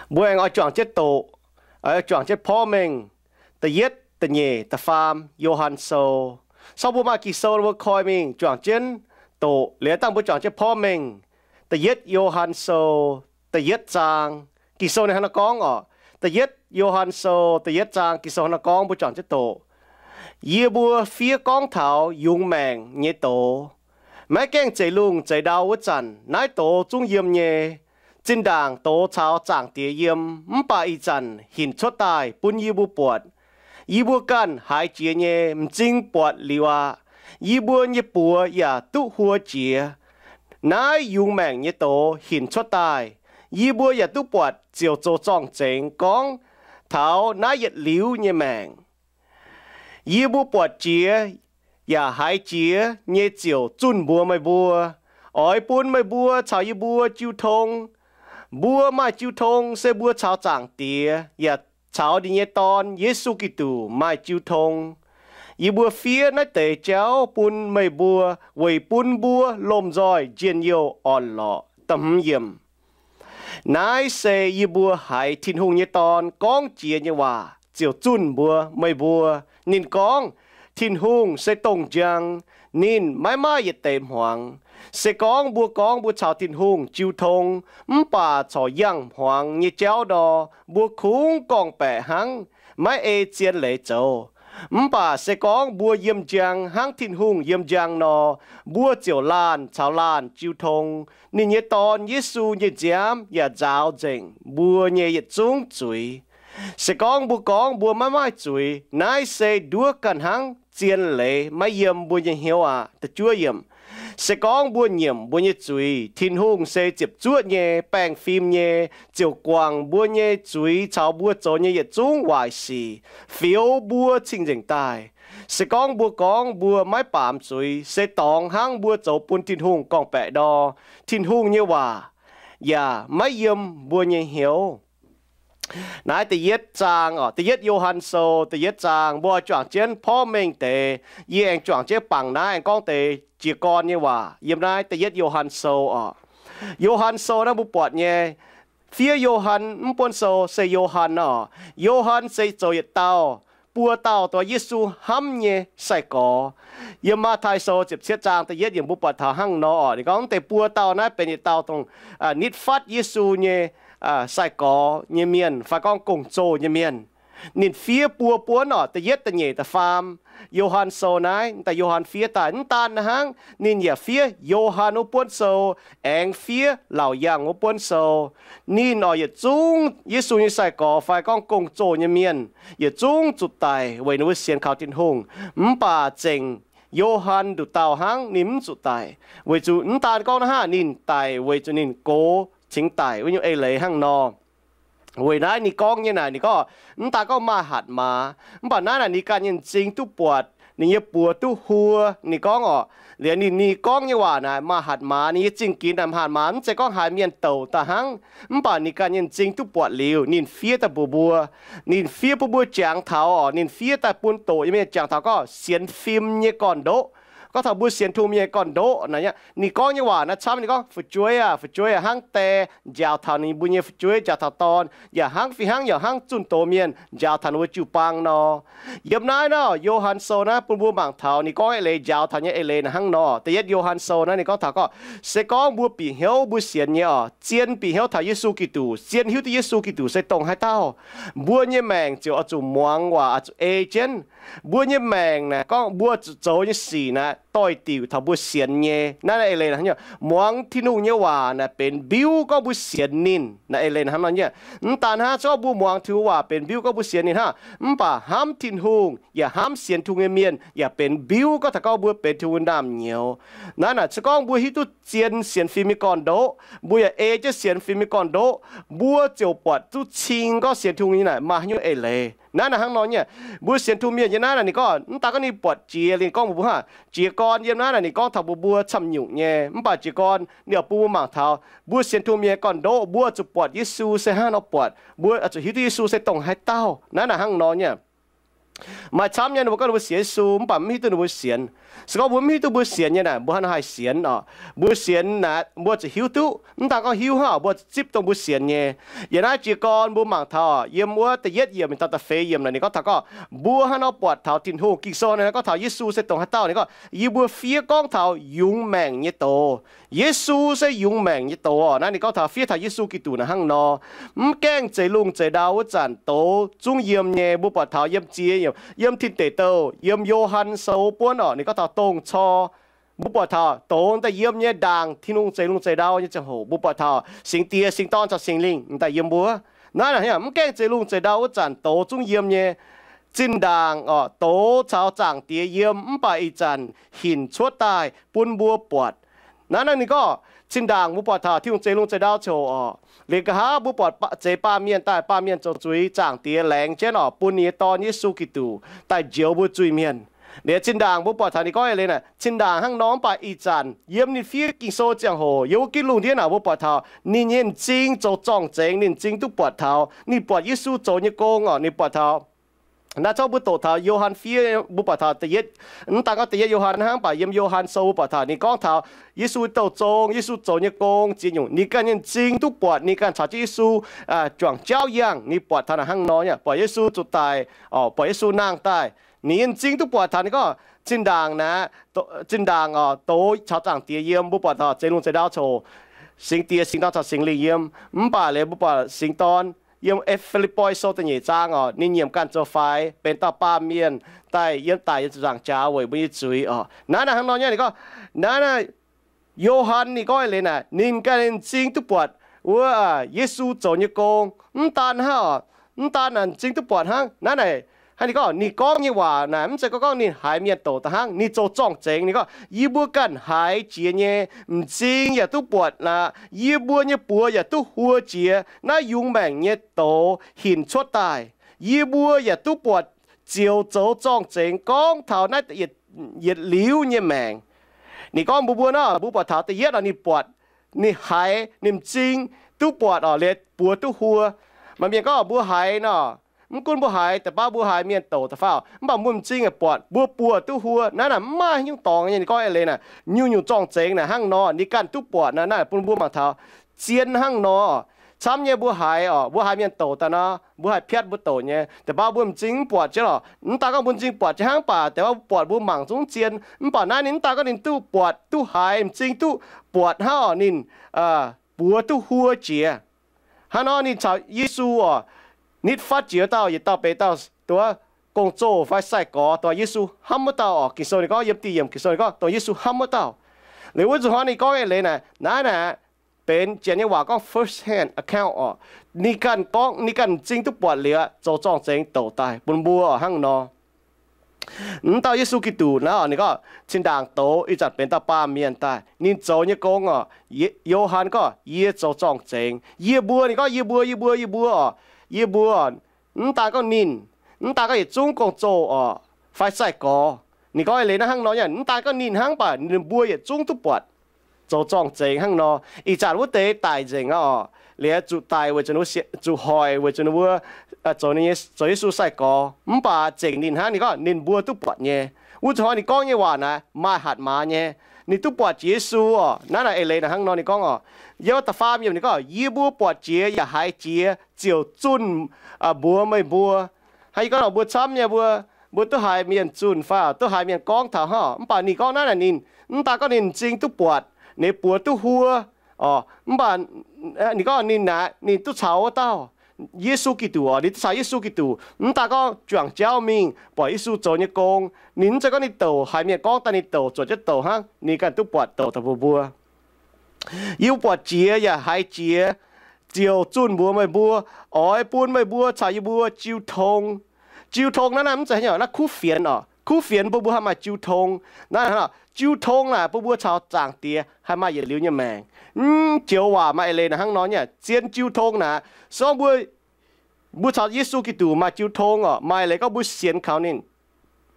Mbuo aengx oix juangc jienv doqc, oix juangc jienv porv mengh da'yietv, da'nyeic, da'faam Yo^han Sou. Sorng mbuo maaih Ging-Sou mbuo koi mingh juangc jienv doqc, liuz dangh mbuo juangc jienv porv mengh. Da'yietv Yo^han Sou, da'yietv zaang. Ging-Sou ninh hnangv naaiv gorngv oc. Da'yietv Yo^han Sou, da'yietv zaang, Ging-Sou hnangv naaiv gorngv, mbuo juangc jienv doqc. Yie mbuo fiev gorngv taux yungz maengc nyei doz. Maiv gaengh zeix lungh zeix ndau wuov zanc, naaiv doz zungv yiem nyei. Zinh ndaangc doz caux Zaangc Diex yiem, mv baac ih zanc hinc cuotv daaih bun yie mbuo buatc. Yie mbuo ganh haiz jiex nyei, m'zing buatc liuz aqv. Yie mbuo nyei buoz yaac duqv huo jiex. Naaiv yungz maengc nyei doz hinc cuotv daaih, yie mbuo yaac duqv buatc ziouc zoux zorng-zengx gorngv taux naaiv yietc liuz nyei maengc. Yie mbuo buatc jiex yaac haiz jiex nyei ziouc zunh mbuox meih mbuo, oix bun meih mbuo caux yie mbuo jiu tong. Mbuo maaih jiu tong se mbuo caux Zaangc Diex yaac caux ninh nyei Dorn, Yesu Giduc, maaih jiu tong. Yie mbuo fiev naaiv deix jauv bun meih mbuo weic bun mbuo lomh nzoih njien-youh orn-lorqc. Naaiv se yie mbuo haiz Tin-Hungh nyei Dorn gorngv jiex nyei waac ziouc zunh mbuox meih mbuo. Ninh gorngv, Tin-Hungh se dongh njang. Ninh maiv maaih yietc deix hmuangx. Se gorngv mbuo gorngv mbuo caux Tin-Hungh jiu tong mv baac corc yangh hmuangx nyei jauv nor, mbuo kungx gorngv-baeqc hnangv, maiv ei zien leiz zoux. Mv baac se gorngv mbuo yiem njang hnangv Tin-Hungh yiem njang nor, mbuo ziouc laanh caux laanh jiu tong. Ninh nyei Dorn, Yesu, nyei nziaamv yaac nzaaux nzengc mbuo nyei yietc zungv zuiz. Se gorngv mbuo gorngv mbuo maiv maaih zuiz, naaiv se nduov ganh hnangv, zien leiz maiv yiem mbuo nyei hnyouv aqv. Se gorngv mbuo nyiemc mbuo nyei zuiz, Tin-Hungh se ziepc zuoqv nyei, baengh fim nyei, ziouc guangc mbuo nyei zuiz caux mbuo zoux nyei yietc zungv waaic sic, fioux mbuo cing-nzengc daaih. Se gorngv mbuo gorngv mbuo maiv baamz zuiz, se dorngx hnangv mbuo zoux bun Tin-Hungh gorngv-baeqc nor, Tin-Hungh nyei waac yaac maiv yiem mbuo nyei hnyouv. Naaiv da'yietv zaang, da'yietv Yo^han Sou da'yietv zaang, mbuo oix juangc jienv porv mengh deix. Yie aengx juangc jienv bangc naaiv aengx gorngv deix jiez gorn nyei waac yiem naaiv da'yietv Yo^han Sou oc. Yo^han Sou naaiv mbuo buatc nyei, fiev Yo^han, mv buonv sou se Yo^han oc. Yo^han se zoux yietc dauh buo dauh dongh Yesu hnamv nyei sai-gorx. Yiem Matv^tai Sou ziepc cietv zaang da'yietv yiemc mbuo buatc taux hnangv nor oc. Ninh gorngv deix buo dauh naaiv benx yietc dauh dongh nitv fatv Yesu nyei sai-gorx nyei mienh fai gorngv gong-zoh nyei mienh. Ninh fiev buo buonv oc, da'yietv, da'nyeic, da'faam. Yo^han Sou naaiv, daaih Yo^han fiev daaih mv daan naaiv hnangv, ninh yaac fiev Yo^han wuov buonv sou, aengx fiev Laauc Yaangh wuov buonv sou. Ninh oix yietc zungv Yesu nyei sai-gorx fai gorngv gong-zoh nyei mienh yietc zungv zuqc daic weic ninh mbuo sienx kaux Tin-Hungh. Mv baac zengc Yo^han nduqc dauh hnangv ninh mv zuqc daic, weic zuqc mv daan gorngv naaiv hnangv, ninh daic weic zuqc ninh gox cingx daic wuov nyungc eix leiz hnangv nor. Weic naaiv ninh gorngv nyei naaic, ninh gorngv mv daan gorngv maaih hatc maaz, mv baac naaiv naaic ninh ganh nyei m'zing duqv buatc, ninh nyei buoz duqv huo. Ninh gorngv oc, liuz ninh, ninh gorngv nyei waac naaic maaih hatc maaz, ninh nyei zingh ginx naaic maaih hatc maaz, mv zeiz gorngv haiz mienh douc daaih hnangv, mv baac ninh ganh nyei m'zing duqv buatc liuz, ninh fiev daaih mbuox mbuo. Ninh fiev bun mbuo jangx taux oc, ninh fiev daaih bun doqc nyei mienh jangx taux gorngv sienx fim nyei gorn-ndoqv. Gorngv taux mbuo sienx Tin-Hungh mienh nyei gorn-ndoqv naaic, ninh gorngv nyei waac naaiv camv, ninh gorngv, fu'jueiv aah, fu'jueiv aah, hnangv die njaaux taux ninh mbuo nyei fu'jueiv njaaux taux dorn, yaac hnangv fih hnangv yaac hnangv zunh doz mienh njaaux taux ninh mbuo jiu-baang nor. Yiem naaiv nor, Yo^han Sou naaiv bun mbuo mangc taux ninh gorngv eix leiz, njaaux taux nyei eix leiz naaic hnangv nor. Da'yietv Yo^han Sou naaiv ninh gorngv taux gorngv, se gorngv mbuo bieqc hnyouv mbuo sienx nyei oc, zien bieqc hnyouv taux Yesu Giduc, zien hiuv duqv Yesu Giduc se dongh haaix dauh, mbuo nyei maengc ziouc oix zuqc muangx waac, oix zuqc ei jienv. Mbuo nyei maengc naaic gorngv mbuo zuqc zoux nyei sic naaic doix-diuc taux mbuo sienx nyei. Naaiv eix leiz naaic hnangv, muangx Tin-Hungh nyei waac naaic benx mbiuv gorngv mbuo sienx ninh. Naaiv eix leiz hnangv nor nyei. Mv daan hnangv, se gorngv mbuo muangx Tin-Hungh waac benx mbiuv gorngv mbuo sienx ninh hnangv, mv baac hnamv Tin-Hungh yaac hnamv sienx Tin-Hungh nyei mienh yaac benx mbiuv gorngv taux gorngv mbuo benx Tin-Hungh nyei naamh nyouz. Naaiv naaic se gorngv mbuo hiuv duqv zien sienx fim nyei gorn-ndoqv, mbuo yaac ei jienv sienx fim nyei gorn-ndoqv, mbuo ziouc buatc duqv cing gorngv sienx Tin-Hungh nyei naaic maaih haaix nyungc eix leiz. Naaiv naaic hnangv nor nyei. Mbuo sienx Tin-Hungh mienh nyei naaiv naaic ninh gorngv, mv daan gorngv ninh buatc jiex, ninh gorngv mbuox mbuo hnangv, jiez gorn yiem naaiv naaic ninh gorngv taux mbuox mbuo camv nyungc nyei. Mv baac jiez gorn ninh oix bun mbuo mangc taux mbuo sienx Tin-Hungh mienh nyei gorn-ndoqv, mbuo zuqc buatc Yesu se hnangv nor buatc, mbuo zuqc hiuv duqv Yesu se dongh haaix dauh. Naaiv naaic hnangv nor nyei. Maaih camv nyei ninh mbuo gorngv ninh mbuo sienx Yesu mv baac mv hiuv duqv ninh mbuo sienx. Se gorngv mbuo mv hiuv duqv mbuo sienx nyei naaic, mbuo hnangv haaix haih sienx oc? Mbuo sienx naaic mbuo zuqc hiuv duqv, mv daan gorngv hiuv hnangv, mbuo zuqc zipv dongh mbuo sienx nyei. Yiem naaiv jiez gorn mbuo mangc taux yiem wuov da'yietv yiemc mingh taux da'feix yiemc naaic ninh gorngv taux gorngv mbuo hnangv nor buatc taux Tin-Hungh. Ging-Sou naaiv gorngv taux Yesu se dongh haaix dauh. Ninh gorngv, Yie mbuo fiev gorngv taux yungz maengc nyei doz. Yesu se yungz maengc nyei doz oc. Naaiv ninh gorngv taux fiev taux Yesu Giduc naaic hnangv nor. Mv gaengh zeix lungh zeix ndau wuov zanc douz zungv yiem nyei. Mbuo buatc taux yiem ziex, yiem Tin Deic Douh, yiem Yo^han Sou buonv oc, ninh gorngv taux dongh cor mbuo buatc taux douz daaih yiem nyei ndaangc Tin-Hungh zeix lungh zeix ndau nyei ziangh hoc, mbuo buatc taux Singx Diex, Singx Dorn caux Singx Lingh m'daaih yiem mbuo. Naaiv mv gaengh zeix lungh zeix ndau wuov zanc douz zungv yiem nyei. Zinh ndaangc oc, douz caux Zaangc Diex yiem mv baac ih zanc hinc cuotv daaih bun mbuo buatc. Naaiv naaiv ninh gorngv, zinh ndaangc mbuo buatc taux Tin-Hungh zeix lungh zeix ndau ziangh hoc oc, liuz nqa'haav mbuo buatc zeix baamh mienh daaih, baamh mienh zoux zuiz, Zaangc Diex laengz jienv oc, bun ninh nyei Dorn Yesu Giduc daaih njoux mbuo zuiz-mienh. Liuz zinh ndaangc mbuo buatc taux ninh gorngv eix leiz naaic, zinh ndaangc hnangv nor mv baac ih zanc yiem ninh fiev Ging-Sou ziangh hoc yiem wuov ginv lungh ndiev naaic mbuo buatc taux ninh nyei m'zing zoux zorng-zengx, ninh m'zing duqv buatc taux, ninh buatc Yesu zoux nyei gong oc, ninh buatc taux naaiv corc mbuo doqc taux Yo^han fiev, mbuo buatc taux da'yietv, mv daan gorngv da'yietv Yo^han hnangv, mv baac yiem Yo^han Sou mbuo buatc taux ninh gorngv taux Yesu douh zong, Yesu zoux nyei gong ziex nyungc, ninh ganh nyei m'zing duqv buatc, ninh ganh caux jienv Yesu juangc jauv yangh, ninh buatc taux naaic hnangv nor, buatc Yesu zuqc daic, buatc Yesu nangh daaih, ninh nyei m'zing duqv buatc taux ninh gorngv zinh ndaangc naaic, zinh ndaangc oc, douz caux Zaangc Diex yiem, mbuo buatc taux zeix lungh zeix ndau ziangh hoc, Singx Diex, Singx Dorn caux Singx Lingh yiem. Mv baac liuz mbuo buatc Singx Dorn yiem Fi^lipv^poi Sou da'nyeic zaang oc, ninh nyiemc ganh zoux faix benx dauh baamh mienh daaih yiem daic yiem ziepc nzaangc jaax weic mbuo nyei zuiz oc. Naaiv naaic hnangv nor nyei ninh gorngv, naaiv naaic Yo^han ninh gorngv eix leiz naaic, ninh ganh m'zing duqv buatc wuov Yesu zoux nyei gong. Mv daan hnangv oc, mv daan m'zing duqv buatc hnangv, naaiv naaic hnangv ninh gorngv, ninh gorngv nyei waac naaic mv zeiz gorngv gorngv ninh haiz mienh douc daaih hnangv, ninh zoux zorng-zengx. Ninh gorngv, Yie mbuo ganh haiz jiex nyei, m'zing yaac duqv buatc aqv, yie mbuo nyei buoz yaac duqv huo jiex naaiv yungz maengc nyei douz hinc cuotv daaih. Yie mbuo yaac duqv buatc ziouc zoux zorng-zengx gorngv taux naaiv yietc liuz nyei maengc. Ninh gorngv mbuo mbuo nor, mbuo buatc taux da'yietv oc, ninh buatc, ninh haiz, ninh m'zing duqv buatc oc, liuz buoz duqv huo. Maaih mienh gorngv mbuo haiz nor, mv gunv mbuo haiz, da'faanh mbuo haiz mienh douc da'faanh oc, mv baac mbuo m'zing yaac buatc, mbuo buoz duqv huo. Naaiv naaic mv maaih nyungc dorngx nyei. Ninh gorngv eix leiz naaic, nyungc-nyungc zorng-zengx naaic hnangv nor ninh ganh duqv buatc naaic, naaiv bun mbuo mangc taux zien hnangv nor. Camv nyei mbuo haiz oc, mbuo haiz mienh douc daaih nor, mbuo haih piatv mbuo douc nyei, da'faanh mbuo m'zing mv buatc jienv oc. Mv daan gorngv mbuo m'zing buatc jienv hnangv baac da'faanh mbuo buatc mbuo mangc zungv zien. Mv baac naaiv ninh mv daan gorngv ninh duqv buatc duqv haiz, m'zing duqv buatc hnangv oc, ninh buoz duqv huo jiex. Hnangv nor ninh caux Yesu oc, nitv fatv jiex wuov dauh yietc dauh benx dauh duqv gong-zoh fai sai-gorx, dongh Yesu hnamv wuov dauh oc. Ging-Sou ninh gorngv yiem dieh yiemc Ging-Sou ninh gorngv dongh Yesu hnamv wuov dauh. Liuz wuov zuqc hnoi ninh gorngv eix leiz naaic, naaiv naaic benx Janx nyei waac gorngv first hand account oc. Ninh ganh gorngv, ninh ganh m'zing duqv buatc liuz zoux zorng-zengx douc daaih bun mbuo oc hnangv nor. Mv dauh Yesu Giduc naaiv oc, ninh gorngv zinh ndaangc douz ih zanc benx dauh baamh mienh daaih, ninh zoux nyei gong oc, Yo^han gorngv, Yie zoux zorng-zengx. Yie mbuo, ninh gorngv, yie mbuo, yie mbuo, yie mbuo oc, yie mbuo, mv daan gorngv ninh, mv daan gorngv yietc zungv gong-zoh oc fai sai-gorx. Ninh gorngv eix leiz naaiv hnangv nor, mv daan gorngv ninh hnangv, mv baac ninh mbuo yietc zungv duqv buatc zoux zorng-zengx hnangv nor. Ih zanc wuov deix daic nzengc aqv oc, liuz zuqc daic weic zuqc hoic weic zuqc ninh mbuo zoux, zoux Yesu sai-gorx, mv baac zengc ninh hnangv. Ninh gorngv ninh mbuo duqv buatc nyei. Wuov zuqc hnoi ninh gorngv nyei waac naaic maaih hatc maaz nyei. Ninh duqv buatc jiex Yesu oc. Naaiv naaic eix leiz naaic hnangv nor ninh gorngv oc, yiem da'faam yiemc ninh gorngv, Yie mbuo buatc jiex yaac haiz jiex ziouc zunh mbuox meih mbuo. Hnangv yie gorngv nor, mbuo camv nyei mbuo, mbuo duqv haiz mienh zunh fai duqv haiz mienh gorngv taux hnangv, mv baac ninh gorngv naaiv naaic ninh, mv daan gorngv ninh m'zing duqv buatc, ninh buoz duqv huo oc, mv baac ninh gorngv ninh naaic ninh duqv caux wuov dauh, Yesu Giduc oc. Ninh duqv caux Yesu Giduc, mv daan gorngv juangc jauv mingh buatc Yesu zoux nyei gong. Ninh mv zeiz gorngv ninh douc haiz mienh gorngv daaih ninh douc zuotc jienv douc hnangv, ninh ganh duqv buatc douc daaih mbuox mbuo, Yie mbuo buatc jiex yaac haiz jiex ziouc zunh mbuox meih mbuo, oix bun meih mbuo caux yie mbuo jiu tong. Jiu tong naaiv naaiv mv zeiz haaix nyungc, naaiv kuv fienx oc. Kuv fienx bun mbuo haih maaih jiu tong. Naaiv jiu tong naaic bun mbuo caux Zaangc Diex haih maaih yietc liuz nyei maengc. Mv joux waac maaih eix leiz naaic hnangv nor nyei, zien jiu tong naaic, se gorngv mbuo, mbuo caux Yesu Giduc maaih jiu tong oc, maaih leiz gorngv mbuo sienx kaux ninh,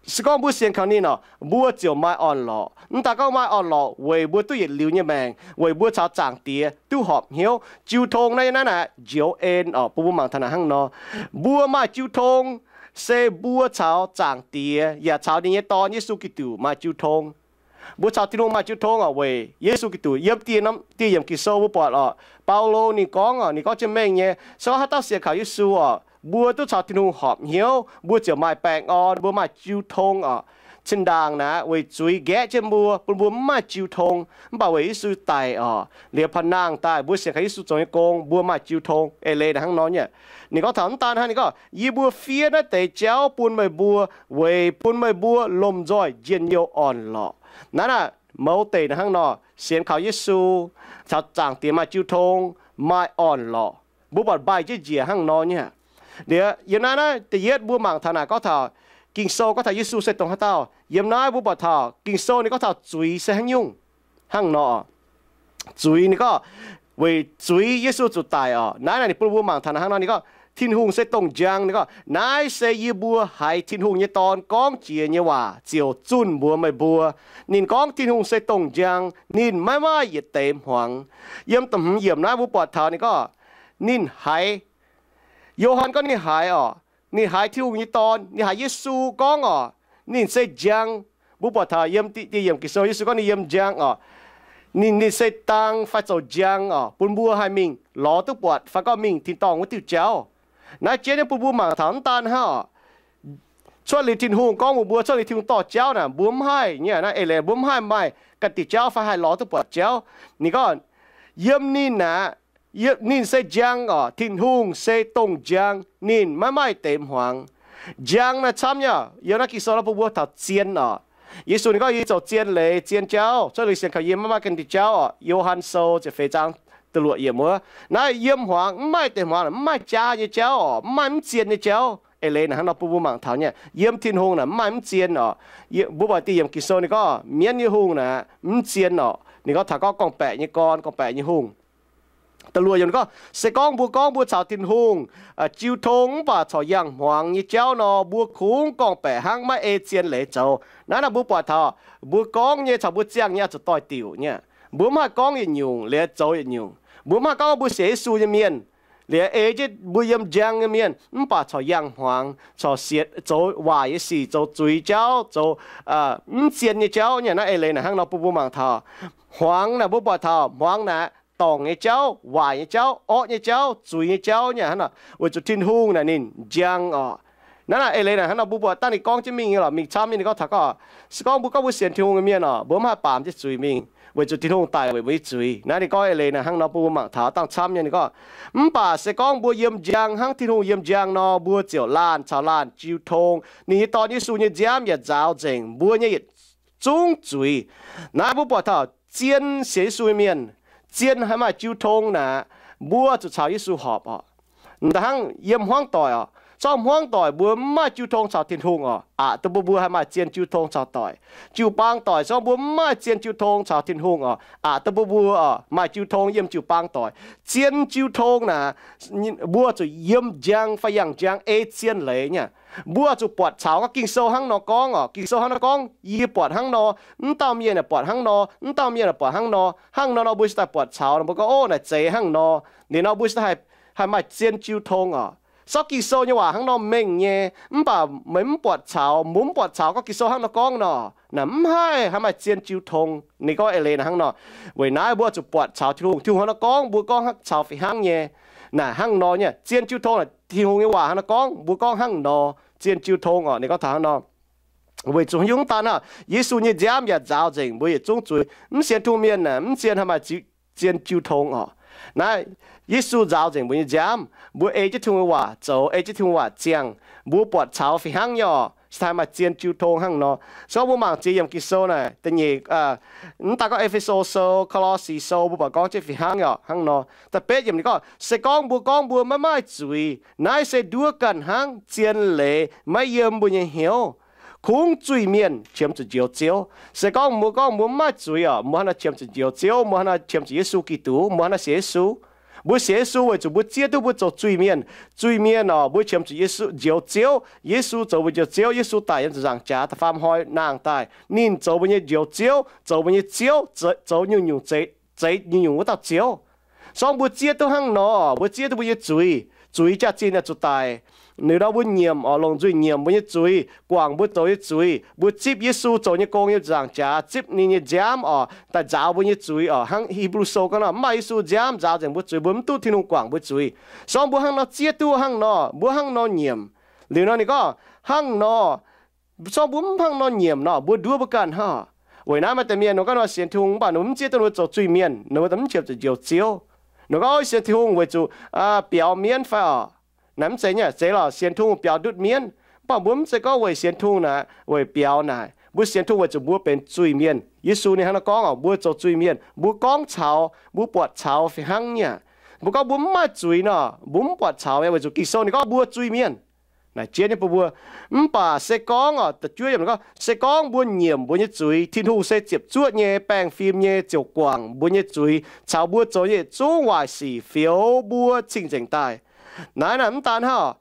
se gorngv mbuo sienx kaux ninh oc, mbuo ziouc maaih orn-lorqc. Mv daan gorngv maaih orn-lorqc weic mbuo duqv yietc liuz nyei maengc, weic mbuo caux Zaangc Diex duqv horpc hnyouv. Jiu tong naaiv, naaiv naaic njoux en oc, bun mbuo mangc taux naaic hnangv nor. Mbuo maaih jiu tong, se mbuo caux Zaangc Diex yaac caux ninh nyei Dorn, Yesu Giduc, maaih jiu tong. Mbuo caux Tin-Hungh maaih jiu tong oc, weic Yesu Giduc. Yiem dieh norm, dieh yiemc Ging-Sou mbuo buatc oc, Baulo ninh gorngv oc, ninh gorngv jienv mengh nyei, se gorngv haaix dauh sienx kaux Yesu oc, mbuo duqv caux Tin-Hungh horpc hnyouv, mbuo ziouc maaih baengh orn, mbuo maaih jiu tong oc. Zinh ndaangc naaic weic zuiz nqaeqv jienv mbuo, bun mbuo mv maaih jiu tong. Mv baac weic Yesu daic oc, liepc paav nangh daaih, mbuo sienx kaux Yesu zoux nyei gong, mbuo maaih jiu tong. Eix leiz naaic hnangv nor nyei. Ninh gorngv taux mv daan hnangv, ninh gorngv, Yie mbuo fiev naaiv deix jauv bun meih mbuo, weic bun meih mbuo lomh nzoih njien-youh orn-lorqc. Naaiv naaic mouz deic naaic hnangv nor, sienx kaux Yesu, caux Zaangc Diex maaih jiu tong, maaih orn-lorqc. Mbuo buatc mbaih jienv njiec hnangv nor nyei. Liuz yiem naaiv, naaiv da'yietv mbuo mangc taux naaic gorngv taux Ging-Sou gorngv taux Yesu se dongh haaix dauh. Yiem naaiv mbuo buatc taux Ging-Sou ninh gorngv taux zuiz se haaix nyungc hnangv nor. Zuiz ninh gorngv, weic zuiz Yesu zuqc daic oc. Naaiv naaic ninh bun mbuo mangc taux naaic hnangv nor, ninh gorngv, Tin-Hungh se dongh njang. Ninh gorngv, Naaiv se yie mbuo haiz Tin-Hungh nyei Dorn gorngv jiex nyei waac ziouc zunh mbuox meih mbuo. Ninh gorngv Tin-Hungh se dongh njang, ninh maiv maaih yietc deix hmuangx. Yiem da'hmz yiemc naaiv mbuo buatc taux ninh gorngv, ninh haiz, Yo^han gorngv ninh haiz oc, ninh haiz Tin-Hungh nyei Dorn, ninh haiz Yesu gorngv oc, ninh se njang. Mbuo buatc taux yiem dieh yiemc Ging-Sou Yesu gorngv ninh yiem njang oc. Ninh, ninh se dang fai zoux njang oc, bun mbuo haih mingh lorz duqv buatc fai gorngv mingh tin-dorngh wuov diuh jauv. Naaiv jienv nyei bun mbuo mangc taux mv daan hnangv oc, cuotv liuz Tin-Hungh gorngv mbuox mbuo, cuotv liuz Tin-Hungh dorh jauv naaic, mbuo mv haih nyei, naaiv eix leiz mbuo mv haih maaih ganh diuh jauv fai haih lorz duqv buatc jauv. Ninh gorngv, Yiem ninh aqv, ninh se njang oc. Tin-Hungh se dongh njang, ninh maiv maaih deix hmuangx. Njang naaiv camv nyei, yiem naaiv Ging-Sou naaiv bun mbuo taux zien oc. Yesu ninh gorngv, Yie zoux zien leiz, zien jauv, cuotv liuz sienx kaux yie maiv maaih ganh diuh jauv oc. Yo^han Sou ziepc feix zaang da'luoqc yiemc wuov. Naaiv yiem hmuangx mv maaih deix hmuangx, mv maaih jaa nyei jauv oc, mv maaih mv zien nyei jauv. Eix leiz naaic hnangv nor bun mbuo mangc taux nyei, yiem Tin-Hungh naaic mv maaih mv zien oc. Mbuo buatc dieh yiemc Ging-Sou ninh gorngv mienv nyei hungh naaic mv zien oc. Ninh gorngv taux gorngv gorngv-baeqc nyei gorn, gorngv-baeqc nyei hungh. Da'luoqc yiemc ninh gorngv, Se gorngv mbuo gorngv mbuo caux Tin-Hungh jiu tong mv baac corc yangh hmuangx nyei jauv nor, mbuo kungx gorngv-baeqc hnangv, maiv ei zien leiz zoux. Naaiv naaic mbuo buatc taux mbuo gorngv nyei caux mbuo ziangh nyei oix zuqc doix-diuc nyei. Mbuo mv haih gorngv yietc nyungc liuz zoux yietc nyungc. Mbuo mv haih gorngv mbuo sienx Yesu nyei mienh liuz ei jienv mbuo yiem njang nyei mienh mv baac corc yangh hmuangx, corc sienx zoux waaic nyei sic, zoux zuiz jauv, zoux mv zien nyei jauv nyei. Naaiv eix leiz naaic hnangv nor bun mbuo mangc taux hmuangx naaic, mbuo buatc taux hmuangx naaic dorngc nyei jauv, waaic nyei jauv, orqv nyei jauv, zuiz nyei jauv nyei hnangv nor, weic zuqc Tin-Hungh naaic ninh njang oc. Naaiv naaic eix leiz naaic hnangv nor mbuo buatc dangh ninh gorngv jienv mingh nyei lorqc, mingh camv nyei ninh gorngv taux gorngv, se gorngv mbuo gorngv mbuo sienx Tin-Hungh nyei mienh oc, mbuo mv haih baamz jienv zuiz mingh, weic zuqc Tin-Hungh daic weic mbuo nyei zuiz. Naaiv ninh gorngv eix leiz naaic hnangv nor bun mbuo mangc taux dangh camv nyei ninh gorngv, Mv baac se gorngv mbuo yiem njang hnangv Tin-Hungh yiem njang nor, mbuo ziouc laanh caux laanh jiu tong. Ninh nyei Dorn, Yesu, nyei nziaamv yaac nzaaux nzengc mbuo nyei yietc zungv zuiz. Naaiv mbuo buatc taux zien sienx Yesu nyei mienh, zien haih maaih jiu tong naaic, mbuo zuqc caux Yesu horpc oc. Da'hnangv yiem hmuangv doic oc, zorqv hmuangv doic mbuo mv maaih jiu tong caux Tin-Hungh oc, aqc duqv bun mbuo haih maaih zien jiu tong caux doic. Jiu-baang doic zorqv mbuo mv maaih zien jiu tong caux Tin-Hungh oc, aqc duqv bun mbuo oc maaih jiu tong yiem jiu-baang doic. Zien jiu tong naaic, mbuo zuqc yiem njang fai yangh njang ei zien leiz nyei. Mbuo zuqc buatc caux gorngv Ging-Sou hnangv nor gorngv oc. Ging-Sou hnangv nor gorngv, yie buatc hnangv nor, mv dauh mienh yaac buatc hnangv nor, mv dauh mienh yaac buatc hnangv nor. Hnangv nor nor mbuo cingx daaih buatc caux nor, mbuo gorngv, Ov, naaic zeiz hnangv nor. Liuz nor mbuo cingx daaih haih maaih zien jiu tong oc. Sortv Ging-Sou nyei waac hnangv nor mengh nyei, mv baac meih mv buatc caux, mbuo mv buatc caux gorngv Ging-Sou hnangv nor gorngv nor, naaic mv haih haih maaih zien jiu tong. Ninh gorngv eix leiz naaic hnangv nor. Weic naaiv mbuo zuqc buatc caux Tin-Hungh. Tin-Hungh hnangv nor gorngv, mbuo gorngv caux fih hnangv nyei. Naaic hnangv nor nyei, zien jiu tong naaic Tin-Hungh nyei waac hnangv nor gorngv, mbuo gorngv hnangv nor, zien jiu tong oc. Ninh gorngv taux hnangv nor. Weic zuqc haaix nyungc? Daaih naaic, Yesu nyei nziaamv yaac nzaaux nzengc mbuo yietc zungv zuiz. Mv sienx Tin-Hungh mienh naaic, mv zien haih maaih zien jiu tong oc. Naaiv, Yesu nzaaux nzengc mbuo nyei nziaamv, mbuo ei jienv Tin-Hungh nyei waac zoux, ei jienv Tin-Hungh waac ziangh, mbuo buatc caux fih hnangv nyei oc, cingx daaih maaih zien jiu tong hnangv nor. Se gorngv mbuo mangc ziex yiemc Ging-Sou naaic, da'nyeic, mv daaih gorngv E^fe^so Sou, Ko^lo^si Sou, mbuo buatc gorngv jienv fih hnangv nyei oc, hnangv nor. Da'betv yiemc ninh gorngv, Se gorngv mbuo gorngv mbuo maiv maaih zuiz, naaiv se nduov ganh hnangv, zien leiz maiv yiem mbuo nyei hnyouv. Kungx zuiz-mienh qiemx zuqc Njoux Ziouv. Se gorngv mbuo gorngv mbuo mv maaih zuiz oc, mbuo hnangv nor qiemx zuqc Njoux Ziouv, mbuo hnangv nor qiemx zuqc Yesu Giduc, mbuo hnangv nor sienx Yesu. Mbuo sienx Yesu weic zuqc mbuo zieqv duqv mbuo zoux zuiz-mienh. Zuiz-mienh oc, mbuo qiemx zuqc Yesu, Njoux Ziouv. Yesu zoux mbuo Njoux Ziouv. Yesu daic yiem ziepc nzaangc jaax da'faam hnoi nangh daaih. Ninh zoux mbuo nyei Njoux Ziouv, zoux mbuo nyei Ziouv, zoux nyungc-nyungc, zeix nyungc-nyungc wuov dauh Ziouv. Se gorngv mbuo zieqv duqv hnangv nor, mbuo zieqv duqv mbuo nyei zuiz, zuiz jaax-zinh oix zuqc daic. Liuz nor mbuo nyiemc oc, longc nzuih nyiemc mbuo nyei zuiz, guangc mbuo zoux nyei zuiz. Mbuo zipv Yesu zoux nyei gong yiem nzaangc jaax, zipv ninh nyei nziaamv oc, daaih nzaaux mbuo nyei zuiz oc. Hnangv Hipv^lu Sou gorngv nor, mv baac Yesu nziaamv nzaaux nzengc mbuo zuiz, mbuo mv duqv Tin-Hungh guangc mbuo zuiz. Se gorngv mbuo hnangv nor zieqv duqv hnangv nor, mbuo hnangv nor nyiemc. Liuz nor ninh gorngv, hnangv nor, se gorngv mbuo mv hnangv nor nyiemc nor, mbuo nduov mbuo ganh hnangv. Weic naaiv maaih deix mienh ninh gorngv nor sienx Tin-Hungh, mv baac ninh mbuo mv zieqv duqv ninh mbuo zoux zuiz-mienh, ninh mbuo mv qiemx zuqc Njoux Ziouv. Ninh gorngv, Ov, sienx Tin-Hungh weic zuqc biaux mienv fai oc? Naaiv mv zeiz nyei. Zeiz lorqc, sienx Tin-Hungh biaux ndutv mienv, mv baac mbuo mv zeiz gorngv weic sienx Tin-Hungh naaic weic biaux naaic. Mbuo sienx Tin-Hungh weic zuqc mbuo benx zuiz-mienh. Yesu ninh hnangv nor gorngv oc, mbuo zoux zuiz-mienh, mbuo gorngv caux, mbuo buatc caux fih hnangv nyei aqv. Mbuo gorngv mbuo mv maaih zuiz nor, mbuo mv buatc caux nyei, weic zuqc Ging-Sou ninh gorngv mbuo zuiz-mienh. Naaic jienv nyei bun mbuo. Mv baac se gorngv oc, da'juov yiemc gorngv, se gorngv mbuo nyiemc mbuo nyei zuiz, Tin-Hungh se ziepc zuoqv nyei, baengh fim nyei, ziouc guangc mbuo nyei zuiz caux mbuo zoux nyei yietc zungv waaic sic, fioux mbuo cing-nzengc daaih. Naaiv naaic mv daan hnangv,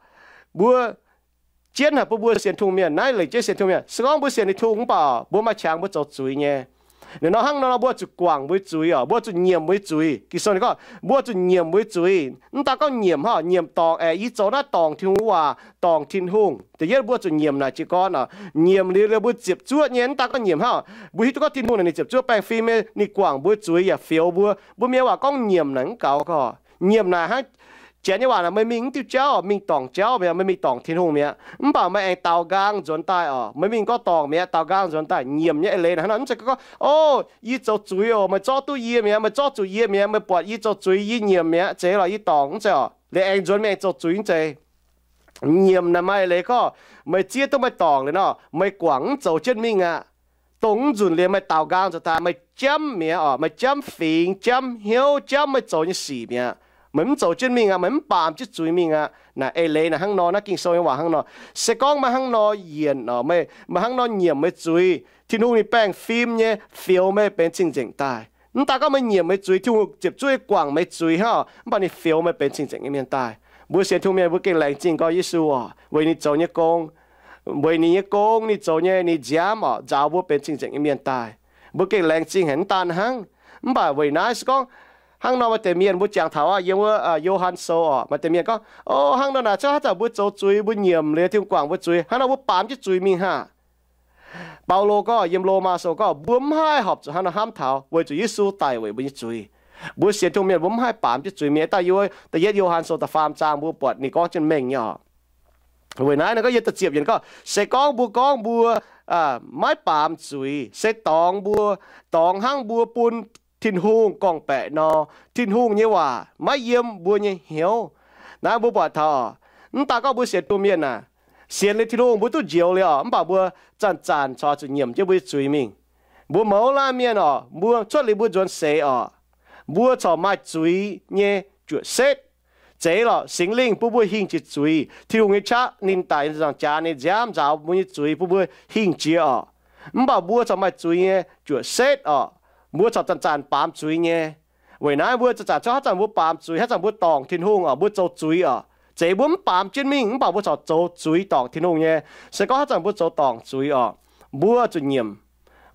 mbuo jienv haic bun mbuo sienx Tin-Hungh mienh, naaiv lengc jeiv sienx Tin-Hungh mienh. Se gorngv mbuo sienx Tin-Hungh mv baac mbuo maaih qangx mbuo zoux zuiz nyei. Ninh nor hnangv nor, mbuo zuqc guangc mbuo nyei zuiz oc, mbuo zuqc nyiemc mbuo nyei zuiz. Ging-Sou ninh gorngv mbuo zuqc nyiemc mbuo nyei zuiz. Mv daan gorngv nyiemc hnangv, nyiemc dorngc aeqv, yie zoux naaiv dorngc Tin-Hungh waac, dorngc Tin-Hungh. Da'yietv mbuo zuqc nyiemc naaic jiez gorn oc. Nyiemc liuz, liuz mbuo ziepc zuoqv nyei, mv daan gorngv nyiemc hnangv, mbuo hiuv duqv gorngv Tin-Hungh naaic ninh ziepc zuoqv baengh fim nyei, ninh guangc mbuo zuiz yaac fioux mbuo. Mbuo mienh waac gorngv nyiemc naaic mv gaux gorqv. Nyiemc naaic hnangv, janx nyei waac naaic, meih mingh mv diuh jauv, mingh dorngc jauv mi'aqv, meih mingh dorngc Tin-Hungh mi'aqv. Mv baac meih aengx daaux nqaang nzuonx daaih oc, meih mingh gorngv dorngc mi'aqv, daaux nqaang nzuonx daaih. Nyiemc nyei eix leiz naaic hnangv nor, mv zeiz gorngv, Ov, yie zoux zuiz oc, meih zorqv duqv yie mi'aqv, meih zorqv zuqc yie mi'aqv, meih buatc yie zoux zuiz yie nyiemc mi'aqv, zeiz lorqc yie dorngc, mv zeiz oc. Liuz aengx nzuonx mingh aengx zoux zuiz, mv zeiz. Nyiemc naaic maaih eix leiz gorngv, meih zieqv duqv meih dorngc liuz nor, meih guangc mv zoux jienv mingh aqv. Dongh mv nzunc liuz meih daaux nqaang nzuonx daaih, meih jamv mi'aqv oc, meih jamv fingx, jamv hnyouv, jamv meih zoux nyei sic mi'aqv. Meih mv zoux jienv mingh aqv, meih mv baamz jienv zuiz mingh aqv. Naaic eix leiz naaic hnangv nor, naaiv Ging-Sou nyei waac hnangv nor. Se gorngv meih hnangv nor yienc oc, meih, meih hnangv nor nyiemc meih zuiz, Tin-Hungh ninh baengh fim nyei fioux meih benx cing-nzengc daaih. Mv daan gorngv meih nyiemc meih zuiz, Tin-Hungh ziepc zuoqv guangc meih zuiz hnangv, mv baac ninh fioux meih benx cing-nzengc nyei mienh daaih. Mbuo sienx Tin-Hungh mienh mbuo gengh laengz zingh gorngv Yesu oc, weic ninh zoux nyei gong, weic ninh nyei gong, ninh zoux nyei, ninh nziaamv oc, nzaaux mbuo benx cing-nzengc nyei mienh daaih. Mbuo gengh laengz zingh haic mv daan hnangv. Mv baac weic naaiv se gorngv hnangv nor maaih deix mienh mbuo jangx taux aqv, yiem wuov Yo^han Sou oc, maaih deix mienh gorngv, O, hnangv nor naaic, cuotv haaix zanc mbuo zoux zuiz, mbuo nyiemc liuz Tin-Hungh guangc mbuo zuiz, hnangv nor mbuo baamz jienv zuiz mingh haac. Baulo gorngv yiem Lomaa Sou gorngv mbuo mv haih horpc zuqc hnangv nor hnamv taux, weic zuqc Yesu daic weic mbuo nyei zuiz. Mbuo sienx Tin-Hungh mienh mbuo mv haih baamz jienv zuiz mingh. Daaih yiem wuov Da'yietv Yo^han Sou da'faam zaang mbuo buatc ninh gorngv jienv mengh nyei oc. Weic naaiv ninh gorngv yiem da'ziepc yiemc gorngv, se gorngv mbuo gorngv mbuo maiv baamz zuiz, se dorngx mbuo, dorngx hnangv mbuo bun Tin-Hungh gorngv-baeqc nor, Tin-Hungh nyei waac maiv yiem mbuo nyei hnyouv. Naaiv mbuo buatc taux oc, mv daan gorngv mbuo sienx Tin-Hungh mienh aac, sienx liuz Tin-Hungh mbuo duqv njoux liuz oc, mv baac mbuo zanc-zanc corc zuqc nyiemc jienv mbuo nyei zuiz mingh. Mbuo mouz laanh mienh oc, mbuo cuotv liuz mbuo nzuonx seix oc, mbuo corc maaih zuiz nyei juoqc setv. Zeiz lorqc, Singx Lingh bun mbuo hingh jiex zuiz. Tin-Hungh nyei qaqv ninh daic nzaangc jaax, ninh nziaamv nzaaux mbuo nyei zuiz bun mbuo hingh jiex oc. Mv baac mbuo corc maaih zuiz nyei juoqc setv oc. Mbuo corc zanc-zanc baamz zuiz nyei. Weic naaiv mbuo zanc-zanc cuotv haaix zanc mbuo baamz zuiz, haaix zanc mbuo dorngc Tin-Hungh oc, mbuo zoux zuiz oc. Zeiz mbuo mv baamz jienv mingh, mv baac mbuo corc zoux zuiz dorngc Tin-Hungh nyei. Se gorngv haaix zanc mbuo zoux dorngc zuiz oc, mbuo zuqc nyiemc.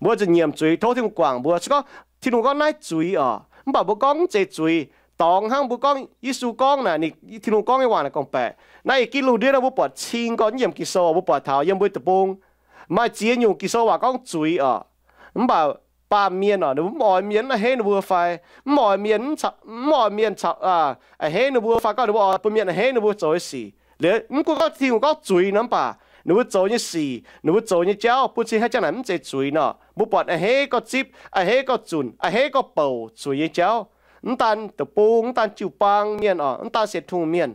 Mbuo zuqc nyiemc zuiz, tov Tin-Hungh guangc mbuo. Se gorngv Tin-Hungh gorngv naaiv zuiz oc, mv baac mbuo gorngv mv zeiz zuiz, dorngx hnangv mbuo gorngv Yesu gorngv naaic, ninh, Tin-Hungh gorngv nyei waac naaic gorngv-baeqc. Naaiv i gitv lungh ndiev nor mbuo buatc cing gorn yiem Ging-Sou, mbuo buatc taux yiem mbuo deic-bung maaih ziex nyungc Ging-Sou waac gorngv zuiz oc. Mv baac baamh mienh oc, ninh mbuo mv oix mienh a'hneiv ninh mbuo fai mv oix mienh, mv oix mienh a'hneiv ninh mbuo fai gorngv ninh mbuo oix bun mienh a'hneiv ninh mbuo zoux nyei sic. Liuz mv gunv gorngv Tin-Hungh gorngv zuiz nor, mv baac ninh mbuo zoux nyei sic, ninh mbuo zoux nyei jauv bun cing haaix jangx naaic mv zeiz zuiz nor. Mbuo buatc a'hneiv gorngv zipv, a'hneiv gorngv zunc, a'hneiv gorngv bouc zuiz nyei jauv. Mv daan deic-bung, mv daan jiu-baang mienh oc, mv daan sienx Tin-Hungh mienh.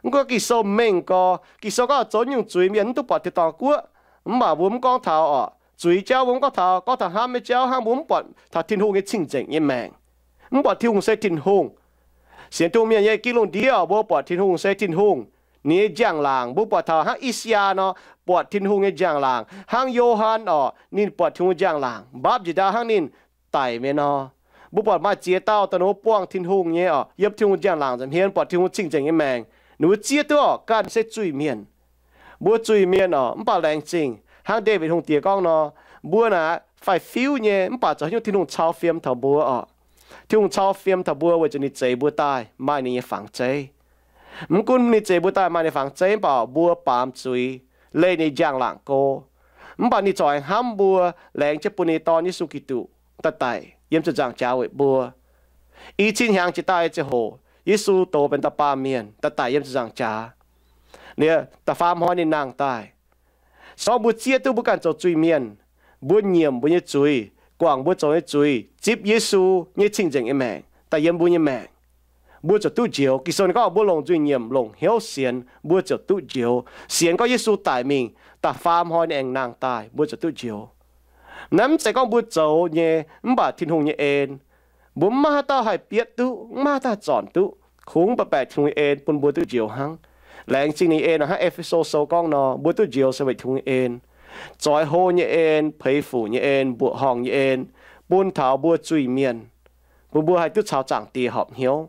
Mv gunv Ging-Sou mengh gorx, Ging-Sou gorngv zoux nyungc zuiz mienh mv duqv buatc tin-dorngh guoqv. Mv baac mbuo mv gorngv taux oc, zuiz jauv mbuo mv gorngv taux, gorngv taux hnamv nyei jauv hnangv, mbuo mv buatc taux Tin-Hungh nyei cing-nzengc nyei maengc, mv buatc Tin-Hungh se Tin-Hungh. Sienx Tin-Hungh mienh nyei gitv lungh ndiev oc, mbuo buatc Tin-Hungh se Tin-Hungh. Ninh nyei njang-laangc mbuo buatc taux hnangv I^saa^yaa nor, buatc Tin-Hungh nyei njang-laangc, hnangv Yo^han oc, ninh buatc Tin-Hungh njang-laangc mbapv njiec ndau hnangv ninh daic mi'aqv nor. Mbuo buatc maaih ziex dauh dongh ninh mbuo buangh Tin-Hungh nyei oc, yiem Tin-Hungh njang-laangc nza'hmien buatc Tin-Hungh cing-nzengc nyei maengc. Ninh mbuo zieqv duqv oc, ganh se zuiz-mienh. Mbuo zuiz-mienh oc, mv baac laengz zingh hnangv Ndaawitv Hungh Diex gorngv nor, mbuo naaic faix-fiuv nyei, mv baac zoux haaix nyungc Tin-Hungh cau fiem taux mbuo oc. Tin-Hungh cau fiem taux mbuo weic zuqc ninh zeix mbuo daaih maaih ninh nyei fangx zeiv. Mv gunv ninh zeix mbuo daaih maaih ninh fangx zeiv, mv baac mbuo baamz zuiz, leih ninh njang-laangc go. Mv baac ninh corc aengx hnamv mbuo, laengz jienv bun ninh Dorn, Yesu Giduc, daaih daic yiem ziepc nzaangc jaax weic mbuo. I cin hnyangx jiex daaih ziangh hoc, Yesu doz benx dauh baamh mienh daaih daic yiem ziepc nzaangc jaax. Liuz da'faam hnoi ninh nangh daaih. Se gorngv mbuo zieqv duqv mbuo ganh zoux zuiz-mienh, mbuo nyiemc mbuo nyei zuiz, guangc mbuo zoux nyei zuiz, zipv Yesu nyei cing-nzengc nyei maengc daaih yiem mbuo nyei maengc, mbuo ziouc duqv njoux. Ging-Sou ninh gorngv mbuo longc nzuih nyiemc, longc hnyouv sienx, mbuo ziouc duqv njoux. Sienx gorngv Yesu daic mingh, da'faam hnoi ninh aengx nangh daaih, mbuo ziouc duqv njoux. Naaiv mv zeiz gorngv mbuo zoux nyei, mv baac Tin-Hungh nyei en. Mbuo mv maaih haaix dauh haih bietv duqv, mv maaih haaix dauh haih zornc duqv. Kungx baeqc Tin-Hungh nyei en bun mbuo duqv njoux hnangv. Laengz zingh ninh nyei en nor, hnangv E^fe^so Sou gorngv nor, mbuo duqv njoux se weic Tin-Hungh nyei en, zoix hlo nyei en, peix fuc nyei en, mbuoqc horngh nyei en, bun taux mbuo zuiz-mienh, bun mbuo haih duqv caux Zaangc Diex horpc hnyouv.